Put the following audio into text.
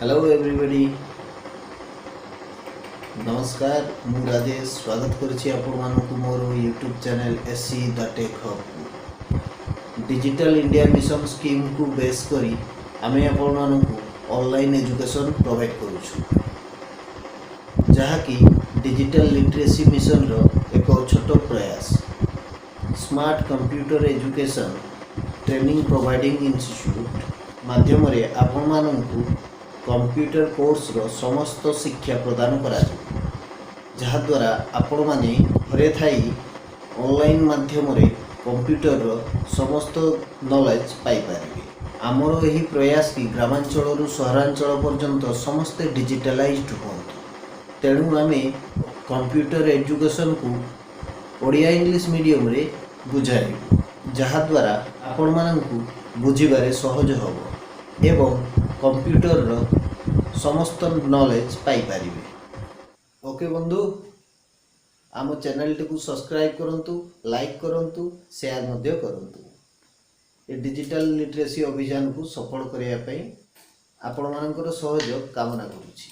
Hello everybody, ନମସ୍କାର। ମୁଁ ରାଜେଶ ସ୍ୱାଗତ କରୁଛି ଆପଣମାନଙ୍କୁ ମୋର ୟୁଟ୍ୟୁବ୍ ଚ୍ୟାନେଲ୍ ଏସ୍ ସି ଦ ଟେକ୍ ହବ୍କୁ। ଡିଜିଟାଲ ଇଣ୍ଡିଆ ମିଶନ ସ୍କିମ୍କୁ ବେସ୍ କରି ଆମେ ଆପଣମାନଙ୍କୁ ଅନଲାଇନ୍ ଏଜୁକେସନ୍ ପ୍ରୋଭାଇଡ଼ କରୁଛୁ, ଯାହାକି ଡିଜିଟାଲ ଲିଟରେସି ମିଶନର ଏକ ଛୋଟ ପ୍ରୟାସ। Smart computer education training providing institute ମାଧ୍ୟମରେ ଆପଣମାନଙ୍କୁ କମ୍ପ୍ୟୁଟର କୋର୍ସର ସମସ୍ତ ଶିକ୍ଷା ପ୍ରଦାନ କରାଯିବ, ଯାହାଦ୍ୱାରା ଆପଣମାନେ ଘରେ ଥାଇ ଅନଲାଇନ୍ ମାଧ୍ୟମରେ କମ୍ପ୍ୟୁଟରର ସମସ୍ତ ନଲେଜ ପାଇପାରିବେ। ଆମର ଏହି ପ୍ରୟାସ କି ଗ୍ରାମାଞ୍ଚଳରୁ ସହରାଞ୍ଚଳ ପର୍ଯ୍ୟନ୍ତ ସମସ୍ତେ ଡିଜିଟାଲାଇଜଡ ହୁଅନ୍ତୁ। ତେଣୁ ଆମେ କମ୍ପ୍ୟୁଟର ଏଜୁକେସନକୁ ଓଡ଼ିଆ ଇଂଲିଶ ମିଡ଼ିୟମରେ ବୁଝାଇବୁ, ଯାହାଦ୍ୱାରା ଆପଣମାନଙ୍କୁ ବୁଝିବାରେ ସହଜ ହେବ ଏବଂ କମ୍ପ୍ୟୁଟରର ସମସ୍ତ ନଲେଜ ପାଇପାରିବେ। ଓକେ ବନ୍ଧୁ, ଆମ ଚ୍ୟାନେଲଟିକୁ ସବସ୍କ୍ରାଇବ୍ କରନ୍ତୁ, ଲାଇକ୍ କରନ୍ତୁ, ସେୟାର ମଧ୍ୟ କରନ୍ତୁ। ଏ ଡିଜିଟାଲ ଲିଟରେସି ଅଭିଯାନକୁ ସଫଳ କରିବା ପାଇଁ ଆପଣମାନଙ୍କର ସହଯୋଗ କାମନା କରୁଛି।